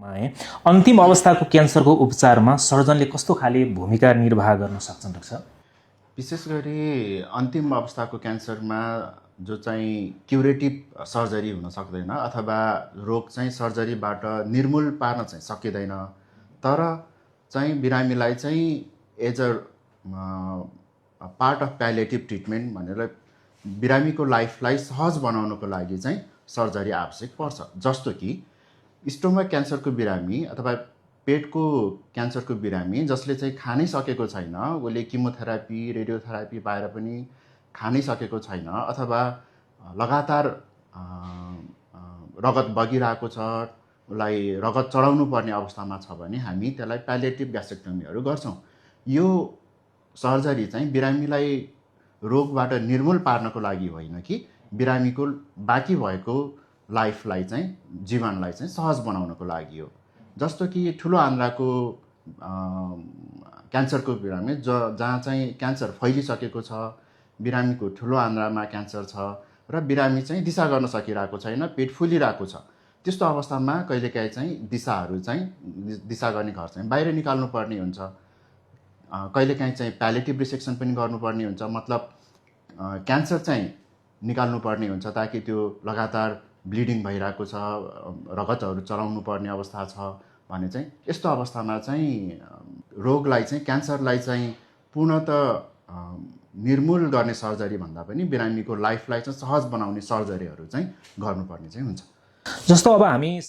अन्तिम अवस्थाको क्यान्सरको उपचारमा सर्जनले कस्तो खाले भूमिका निर्वाह गर्न सक्छन् डाक्टर? विशेष गरी अन्तिम अवस्थाको क्यान्सरमा जो चाहिँ क्युरेटिभ सर्जरी हुन सक्दैन अथवा रोग चाहिँ सर्जरीबाट निर्मूल पार्न चाहिँ सकिँदैन, तर चाहिँ बिरामीलाई चाहिँ as a part of palliative treatment भनेर बिरामीको लाइफलाई सहज बनाउनको लागि चाहिँ सर्जरी आवश्यक पर्छ। जस्तो कि स्टोमक क्यान्सरको बिरामी अथवा पेटको क्यान्सरको बिरामी जसले चाहिँ खानै सकेको छैन, उसले किमोथेरापी रेडियोथेरापी पाएर पनि खानै सकेको छैन अथवा लगातार रगत बगिरहेको छ, उसलाई रगत चढाउनु पर्ने अवस्थामा छ भने हामी त्यसलाई प्यालिएटिभ ग्यास्ट्रेक्टोमीहरू गर्छौँ। यो सर्जरी चाहिँ बिरामीलाई रोगबाट निर्मूल पार्नको लागि होइन कि बिरामीको बाँकी भएको लाइफलाई चाहिँ जीवनलाई चाहिँ सहज बनाउनको लागि हो। जस्तो कि ठुलो आन्द्राको क्यान्सरको बिरामी जहाँ चाहिँ क्यान्सर फैलिसकेको छ, बिरामीको ठुलो आन्द्रामा क्यान्सर छ र बिरामी चाहिँ दिशा गर्न सकिरहेको छैन, पेट फुलिरहेको छ, त्यस्तो अवस्थामा कहिलेकाहीँ चाहिँ दिशा गर्ने घर चाहिँ बाहिर निकाल्नु पर्ने हुन्छ। कहिलेकाहीँ चाहिँ प्यालिएटिभ रिसेक्सन पनि गर्नुपर्ने हुन्छ, मतलब क्यान्सर चाहिँ निकाल्नु पर्ने हुन्छ ताकि त्यो लगातार ब्लिडिङ भइरहेको छ, रगतहरू चलाउनु पर्ने अवस्था छ भने चाहिँ यस्तो अवस्थामा चाहिँ रोगलाई चाहिँ क्यान्सरलाई चाहिँ पूर्णतः निर्मूल गर्ने सर्जरी भन्दा पनि बिरामीको लाइफलाई चाहिँ सहज बनाउने सर्जरीहरू चाहिँ गर्नुपर्ने चाहिँ हुन्छ। जस्तो अब हामी